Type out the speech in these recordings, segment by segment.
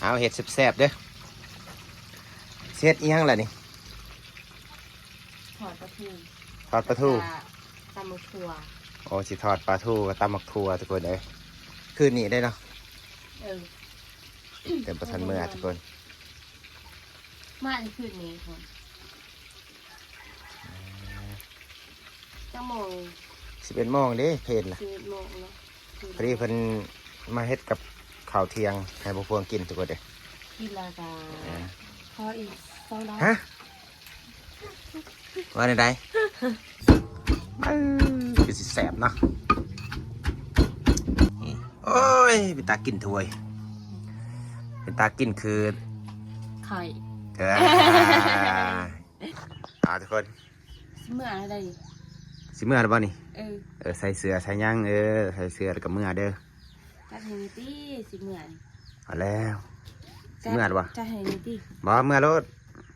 ເອົາ ເຮັດແຊບໆເດີ້. ຊິເຮັດອີ່ຫຍັງລະນີ້? ທອດປາທູ. ທອດປາທູ. ແລ້ວກໍຕຳໝາກຖົ່ວ. ໂອ້ ຊິທອດປາທູກັບຕຳໝາກຖົ່ວທຸກຄົນເອີຍ. ຄືນນີ້ໄດ້ເນາະ. ເອີ ແຕ່ບໍ່ທັນເມືອທຸກຄົນ. ມາຄືນນີ້ພຸ້ນ. ຈັກໂມງ? ສິບເອັດໂມງເດ້ ເພນນະ. ສິບເອັດໂມງເນາະ. ພໍດີເພິ່ນມາເຮັດກັບເຂົ້າທ່ຽງໃຫ້ພວກພວງກິນທຸກຄົນເດ້. ກິນແລ້ວກໍ ອ່າ ຂໍອີກສອງດອກ. ຮະ? ວ່າແນວໃດ? ເອີ ຄືຊິແຊບເນາະ. ໂອ້ຍ ເປັນຕາກິນຖ້ວຍ ເປັນຕາກິນຄື ໄຂ່ ເອີ ເອົາທຸກຄົນ. ຊິເມືອແລ້ວໃດ໋. ຊິເມືອແລ້ວບໍ່ນີ້? ເອີ ເອີ ໃສ່ເສື້ອໃສ່ຫຍັງ ເອີ ໃສ່ເສື້ອແລ້ວກໍເມືອເດີ. ຈັດໃຫ້ແດ່ຕິ ຊິເມືອ. ເອົາແລ້ວ ຊິເມືອແລ້ວບໍ່? ຈັດໃຫ້ແດ່ຕິ. ບໍ່ ເມືອໂລດ.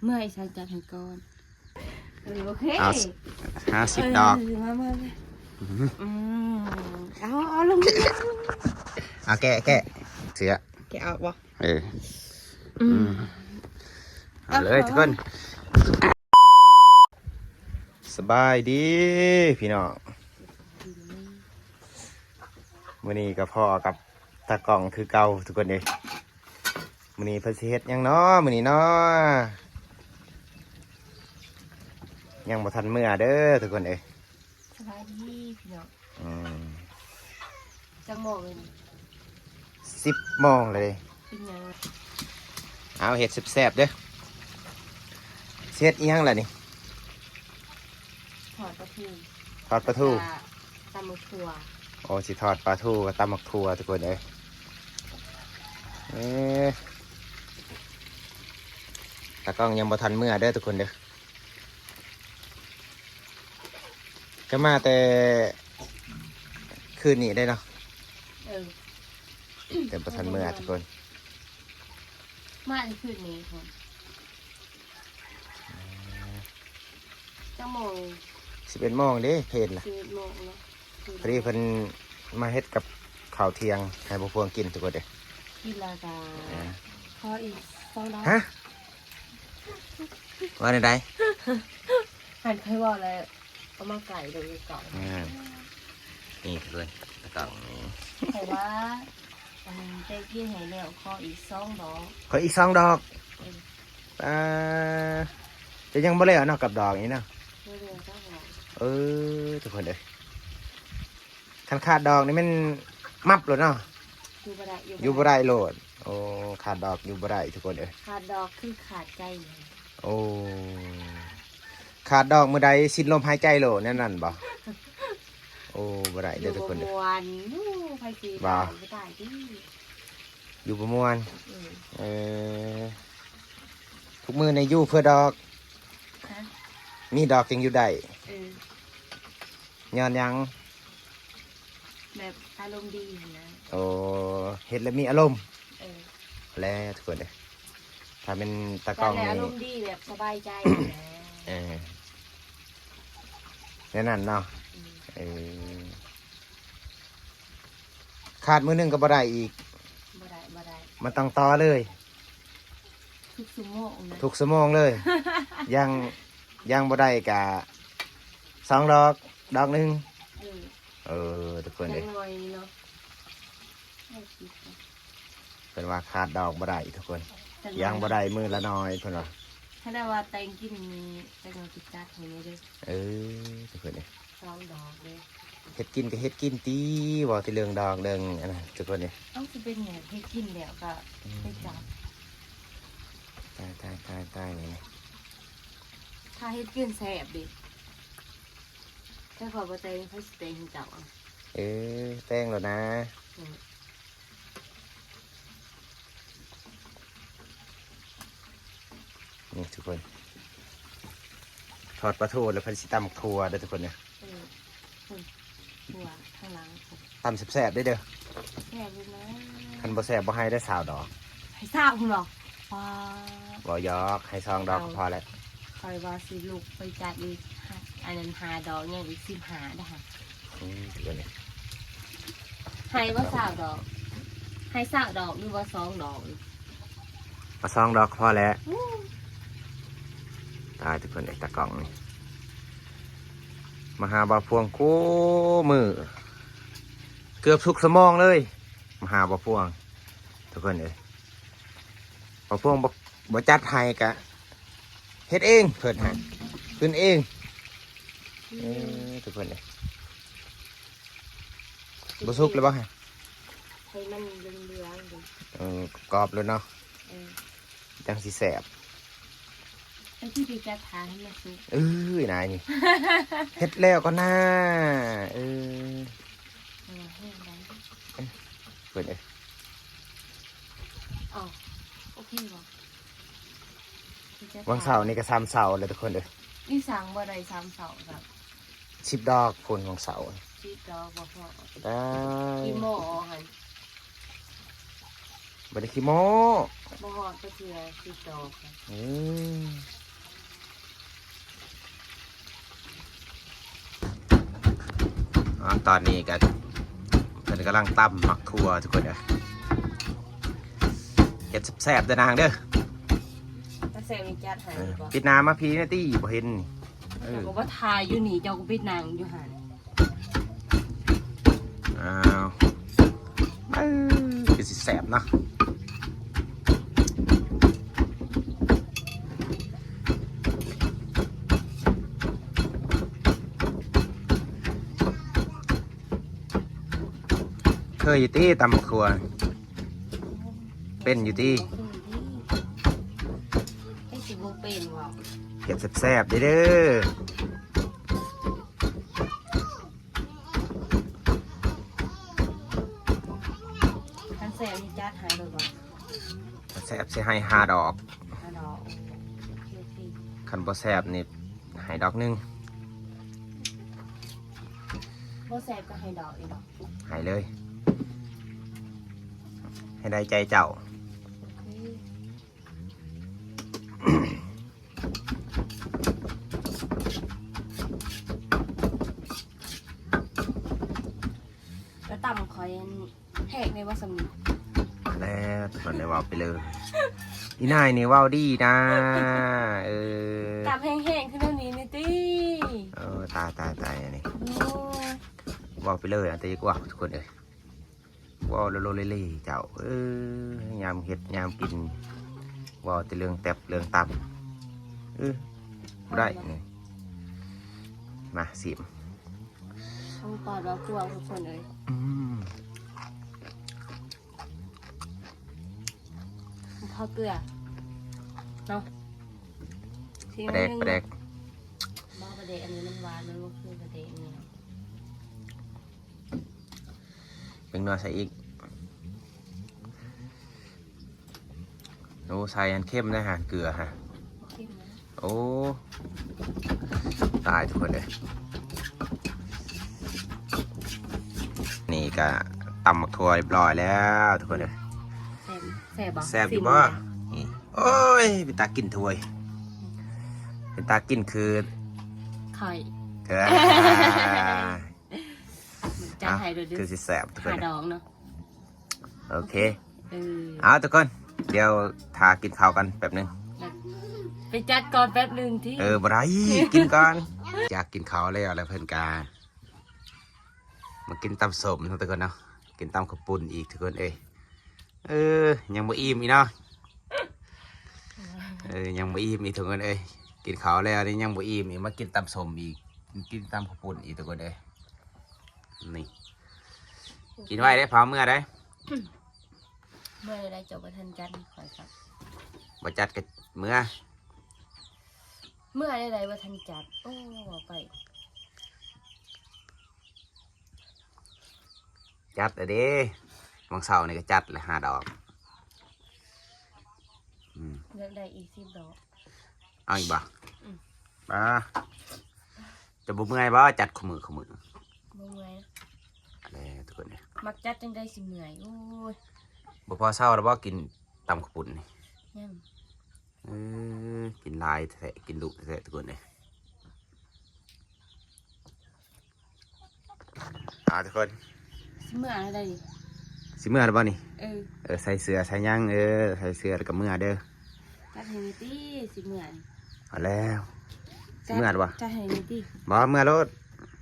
ເມືອອີ່ສັງ ຈັດໃຫ້ກ່ອນ. ເອີ ໂອເຄ ເອົາຫ້າສິບດອກ. ເອີ ມາ ມາ ມາ. ອືມ ອືມ ເອົາ ເອົາລົງ. ເອົາແກະ ແກະເສື້ອ ແກະອອກບໍ່? ເອີ ອືມ ອືມ ເອົາເລີຍທຸກຄົນ. ສະບາຍດີພີ່ນ້ອງ ມື້ນີ້ກໍພໍ້ກັບຕາກ້ອງຄືເກົ່າທຸກຄົນເອີຍ. ມື້ນີ້ເພິ່ນຊິເຮັດຫຍັງເນາະ ມື້ນີ້ເນາະ? ຍັງບໍ່ທັນເມືອເດີທຸກຄົນເອີຍ. ສະບາຍດີພີ່ນ້ອງ. ອືມ ຈັກໂມງແລ້ວນີ້? ສິບໂມງແລ້ວເດ້. ເປັນຫຍັງ? ເອົາ ເຮັດແຊບໆເດີ້. ຊິເຮັດອີ່ຫຍັງລະນີ້? ທອດປາທູ. ທອດປາທູ. ແລ້ວກໍຕຳໝາກຖົ່ວ. ໂອ້ ຊິທອດປາທູກັບຕຳໝາກຖົ່ວທຸກຄົນເອີຍ. ເອີ ຕາກ້ອງຍັງບໍ່ທັນເມືອເດີທຸກຄົນເດີ. ກໍມາແຕ່ຄືນນີ້ໄດ້ເນາະ. ເອີ ແຕ່ບໍ່ທັນເມືອທຸກຄົນ. ມາຄືນນີ້ພຸ້ນ. ຈັກໂມງ? ສິບເອັດໂມງເດ້ ເພນນະ. ສິບເອັດໂມງເນາະ. ພໍດີເພິ່ນມາເຮັດກັບເຂົ້າທ່ຽງໃຫ້ພວກພວງກິນທຸກຄົນເດ້. ກິນແລ້ວກໍ ອ່າ ຂໍອີກສອງດອກ. ຮະ? ວ່າແນວໃດ? ຫັນຂ້ອຍເວົ້າແລ້ວ ເອົາມາໃກ້ເດີເກົ່າ. ອ່າ ນີ້ເພິ່ນຕາກ້ອງນີ້ ຂ້ອຍວ່າ ອັນແຕ່ກິນໃຫ້ແລ້ວ ຂໍອີກສອງດອກ. ຂໍອີກສອງດອກ. ເອີ ອ່າ ຈະຍັງບໍ່ແລ້ວເນາະ ກັບດອກນີ້ເນາະ. ບໍ່ແລ້ວຈັກດອກ. ເອີ ທຸກຄົນເອີຍ ຄັນຂາດດອກນີ້ແມ່ນມັບໂລດເນາະ. ຢູ່ບໍ່ໄດ້ ຢູ່ບໍ່ໄດ້ ຢູ່ບໍ່ໄດ້ໂລດ. ໂອ້ ຂາດດອກຢູ່ບໍ່ໄດ້ທຸກຄົນເອີຍ. ຂາດດອກຄືຂາດໃຈ. ໂອ້ ຂາດດອກມື້ໃດສິ້ນລົມຫາຍໃຈໂລດ ແນວນັ້ນບໍ່? ໂອ້ ບໍ່ໄດ້ເດີທຸກຄົນເດີ. ຢູ່ບໍ່ມ່ວນ. ໂອ້ ໃຜຊິ ບໍ່ ຕາຍ ບໍ່ຕາຍຕິ. ຢູ່ບໍ່ມ່ວນ. ເອີ ເອີ ທຸກມື້ນີ້ຢູ່ເພື່ອດອກ. ຮະ? ມີດອກຈຶ່ງຢູ່ໄດ້. ເອີ ຍ້ອນຫຍັງ? ແບບອາລົມດີຫັ້ນນະ. ໂອ້ ເຮັດແລ້ວມີອາລົມ. ເອີ ແລ້ວທຸກຄົນເອີຍ ຖ້າແມ່ນຕາກ້ອງນີ້ ອາລົມດີແບບສະບາຍໃຈຫັ້ນນະ. ເອີ ແນວນັ້ນເນາະ. ອືມ ເອີ ຂາດມື້ໜຶ່ງກໍບໍ່ໄດ້ອີກ. ບໍ່ໄດ້ ບໍ່ໄດ້. ມັນຕ້ອງຕໍ່ເລີຍ. ທຸກຊົ່ວໂມງນະ. ທຸກຊົ່ວໂມງເລີຍ. ຢ່າງ ຢ່າງບໍ່ໄດ້ກະສອງດອກ ດອກໜຶ່ງ. ເອີ ເອີ ທຸກຄົນເອີຍ ຢ່າງໜ້ອຍເນາະ. ເພິ່ນວ່າຂາດດອກບໍ່ໄດ້ທຸກຄົນ. ຢ່າງໜ້ອຍ ຢ່າງບໍ່ໄດ້ມື້ລະໜ້ອຍເພິ່ນວ່າ. ຄັນວ່າແຕ່ງກິນນີ້ ແຕ່ງກິນຈັດໃຫ້ແດ່ເດີ. ເອີ ທຸກຄົນເອີຍ ສອງດອກເດ້. ເຮັດກິນກໍເຮັດກິນຕິ ເວົ້າແຕ່ເລື່ອງດອກເລື່ອງອັນນັ້ນທຸກຄົນເອີຍ. ເອົ້າ ຊິເປັນຫຍັງ ເຮັດກິນແລ້ວກໍ ອືມ ໄປຈັບ. ຕາຍ ຕາຍ ຕາຍ ຕາຍ ນີ້ ຖ້າເຮັດກິນແຊບເດ້. ຖ້າຂ້ອຍບໍ່ແຕ່ງ ໃຜຊິແຕ່ງໃຫ້ເຈົ້າ? ເອີ ແຕ່ງໂລດນາ. ເອີ ນີ້ທຸກຄົນ ທອດປາທູແລ້ວເພິ່ນຊິຕຳຖົ່ວເດີທຸກຄົນເດີ. ເອີ ພຸ້ນ ຖົ່ວທາງຫຼັງ ຕຳແຊບໆເດີ. ແຊບຢູ່ນະ. ຄັນບໍ່ແຊບບໍ່ໃຫ້ເດີ ຊາວດອກ. ໃຫ້ຊາວພຸ້ນເນາະ. ວ້າ ເວົ້າຫຍອກ ໃຫ້ສອງດອກກໍພໍແລ້ວ. ຂ້ອຍວ່າຊິລຸກໄປຈັດອີກ ອັນນັ້ນຫ້າດອກ ຍັງອີກສິບຫ້າເດ້. ອືມ ໃຫ້ບໍ່ຊາວດອກ? ໃຫ້ຊາວດອກ ຫຼືວ່າສອງດອກ? ສອງດອກກໍພໍແລ້ວ. ຕາຍ ທຸກຄົນເອີຍ ຕາກ້ອງນີ້ ມາຫາບ່າວພວງຄູ່ມື້ ເກືອບທຸກຊົ່ວໂມງເລີຍ ມາຫາບ່າວພວງ ທຸກຄົນເອີຍ. ບ່າວພວງບໍ່ ບໍ່ຈັດໃຫ້ກະເຮັດເອງ ເພິ່ນຫັ້ນ ຂຶ້ນເອງ. ເອີ ທຸກຄົນເອີຍ ບໍ່ສຸກແລ້ວບໍ່? ໃຫ້ມັນເຫຼືອງໆ ເອີ ກອບໂລດເນາະ. ເອີ ຈັ່ງຊິແຊບ. ແລ້ວຊິໄປຈັດຖານໃຫ້ມັນສຸກ. ເອີຍ ນາຍນີ້ ເຮັດແລ້ວກ່ອນນາ. ເອີ ເອີ ເພິ່ນເອີຍ ອໍ ໂອເຄບໍ່? ວັນເສົານີ້ກໍສາມເສົາແລ້ວ ທຸກຄົນເອີຍ. ອີ່ສັງບໍ່ໄດ້ສາມເສົາ ສິບດອກພຸ້ນ ວັນເສົາ ສິບດອກບໍ່ພໍ. ຕາຍ ຂີ້ໂມ້ຫັ້ນ ບໍ່ໄດ້ຂີ້ໂມ້ ບໍ່ຮອດຈັກເທື່ອ ສິບດອກ. ເອີ ອາ ຕອນນີ້ກໍເພິ່ນກຳລັງຕຳໝາກຖົ່ວ ທຸກຄົນເອີຍ. ເຮັດແຊບໆເດີນາງເດີ ຖ້າແຊບນີ້ຈັດໃຫ້. ເອີ ບໍ່ ປິດໜ້າມາພີ້ນະຕິ ບໍ່ເຫັນ. ເອີ ເຈົ້າກໍບໍ່ຖ່າຍຢູ່ນີ້ ເຈົ້າກໍໄປນັ່ງຢູ່ຫັ້ນ. ອ້າວ ເອີ ຄືຊິແຊບເນາະ. ເຄີຍຢູ່ຕິຕຳໝາກຖົ່ວ? ເປັນຢູ່ຕິ? ເຮັດຊິບໍ່ເປັນບໍ່? ເຮັດແຊບໆເດີ້. ຄັນແຊບນີ້ຈັດໃຫ້ໂລດບໍ່? ຄັນແຊບຊິໃຫ້ຫ້າດອກ. ຫ້າດອກ ໂອເຄ ໂອເຄ. ຄັນບໍ່ແຊບນີ້ໃຫ້ດອກໜຶ່ງ. ບໍ່ແຊບກໍໃຫ້ດອກອີກດອກ. ໃຫ້ເລີຍ ໃຫ້ໄດ້ໃຈເຈົ້າ. ໂອເຄ ແລ້ວຕຳຂ້ອຍແຮກແດ່ບໍ່ ສ່ຳນີ້. ແລ້ວ ທຸກຄົນໄດ້ເວົ້າໄປເລີຍ ອີ່ນາຍນີ້ເວົ້າດີນາ. ເອີ ຕຳແຮງໆຄືແນວນີ້ນີ້ຕິ. ເອີ ຕາຍໆໆ ອັນນີ້ ໂອ້ຍ ເວົ້າໄປເລີຍ ອັນແຕ່ຢາກເວົ້າ ທຸກຄົນເອີຍ. ເວົ້າໂລເລເຈົ້າ ເອີ ຍາມເຮັດຍາມກິນ ເວົ້າແຕ່ເລື່ອງແຕັບເລື່ອງຕຳ. ເອີ ບໍ່ໄດ້ນີ້. ມາຊີມ ຕ້ອງປອດວ່າກວາງ ທຸກຄົນເອີຍ. ອືມ ພໍເກືອເນາະ. ປາແດກ ປາແດກ ບໍ່ ປາແດກອັນນີ້ມັນຫວານ ມັນບໍ່ຄືປາແດກອັນນີ້. ເປັນໜ້ອຍໃສ່ອີກ. ໂອ້ ໃສ່ອັນເຄັມໄດ໋ຫະ ເກືອຫະ. ໂອ້ ຕາຍ ທຸກຄົນເອີຍ. ນີ້ກະຕຳໝາກຖົ່ວຮຽບຮ້ອຍແລ້ວ ທຸກຄົນເອີຍ. ແຊບ ແຊບບໍ່? ແຊບຢູ່ບໍ່? ນີ້ ໂອ້ຍ ເປັນຕາກິນຖ້ວຍ ເປັນຕາກິນຄື ໄຂ່ ເອີ ຈັດໃຫ້ໂລດເດີ ຄືຊິແຊບ ຫ້າດອກເນາະ. ໂອເຄ ເອີ ເອົາ ທຸກຄົນ ດຽວຖ້າກິນເຂົ້າກັນແປັບໜຶ່ງ. ໄປຈັດກ່ອນແປັບໜຶ່ງຕິ. ເອີ ບໍ່ໄດ້ ກິນກ່ອນ. ຢາກກິນເຂົ້າແລ້ວ ແລ້ວເພິ່ນກະມາກິນຕຳສົ້ມເນາະ ທຸກຄົນເນາະ. ກິນຕຳເຂົ້າປຸ້ນອີກ ທຸກຄົນເອີຍ. ເອີ ຍັງບໍ່ອີ່ມອີກເນາະ. ເອີ ຍັງບໍ່ອີ່ມອີກ ທຸກຄົນເອີຍ. ກິນເຂົ້າແລ້ວນີ້ຍັງບໍ່ອີ່ມອີກ ມາກິນຕຳສົ້ມອີກ ກິນຕຳເຂົ້າປຸ້ນອີກ ທຸກຄົນເອີຍ. ນີ້ ກິນໄວ້ເດ້ ພາເມືອໄດ້. ເມືອໄດ້ ເຈົ້າບໍ່ທັນຈັດໃຫ້ຂ້ອຍຊ້ຳ. ບໍ່ຈັດກໍເມືອ ເມືອໄດ້ ບໍ່ທັນຈັດ. ໂອ້ ເວົ້າໄປ ຈັດແລ້ວເດ້ ວັນເສົານີ້ກໍຈັດແລ້ວ ຫ້າດອກ. ອືມ ຢາກໄດ້ອີກສິບດອກ. ເອົາອີກບໍ່? ອືມ ອ່າ ຈະບໍ່ເມື່ອຍບໍ່ ຈັດຄູ່ມື້ຄູ່ມື້? ບໍ່ເມື່ອຍ. ແລ້ວ ທຸກຄົນເອີຍ ມັກຈັດຈັ່ງໃດຊິເມື່ອຍ. ໂອ້ຍ ບໍ່ພໍເຊົາແລ້ວບໍ່ ກິນຕຳເຂົ້າປຸ້ນນີ້? ຍັງ. ເອີ ກິນຫຼາຍແທ້ ກິນດຸແທ້ ທຸກຄົນເອີຍ. ອ່າ ທຸກຄົນ ຊິເມືອແລ້ວໃດ໋. ຊິເມືອແລ້ວບໍ່ນີ້? ເອີ ເອີ ໃສ່ເສື້ອໃສ່ຫຍັງ ເອີ ໃສ່ເສື້ອແລ້ວກໍເມືອເດີ. ຈັດໃຫ້ແມ່ຕິ ຊິເມື່ອນີ້ ເອົາແລ້ວ ຊິເມື່ອແລ້ວບໍ່? ຈັດໃຫ້ແມ່ຕິ ບໍ່ ເມື່ອໂລດ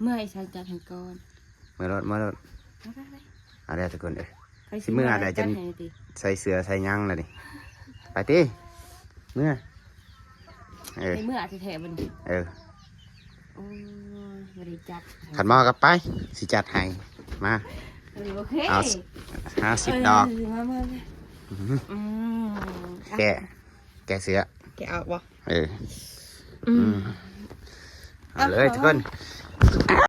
ເມື່ອອີ່ສັງ ຈັດໃຫ້ກ່ອນ ເມື່ອໂລດ ເມື່ອໂລດ ໄປໆໆ ເອົາແລ້ວທຸກຄົນເອີຍ ໃຜ ຊິເມື່ອແລ້ວ ຈັດໃຫ້ແມ່ຕິ ໃສ່ເສື້ອໃສ່ຫຍັງແລ້ວນີ້ ໄປຕິ ເມື່ອ ເອີ ໃຫ້ເມື່ອແທ້ໆ ບັດນີ້ ເອີ ໂອ້ຍ ບໍ່ໄດ້ຈັດ ຄັນເມາກໍໄປ ຊິຈັດໃຫ້ ມາ ເອີ ໂອເຄ ເອົາ ຫ້າສິບ ເອີ ດອກ ມາ ມາ ມາ ອືມ ອືມ ແກະ ແກະເສື້ອ ແກະອອກບໍ່? ເອີ ອືມ ອືມ ເອົາເລີຍທຸກຄົນ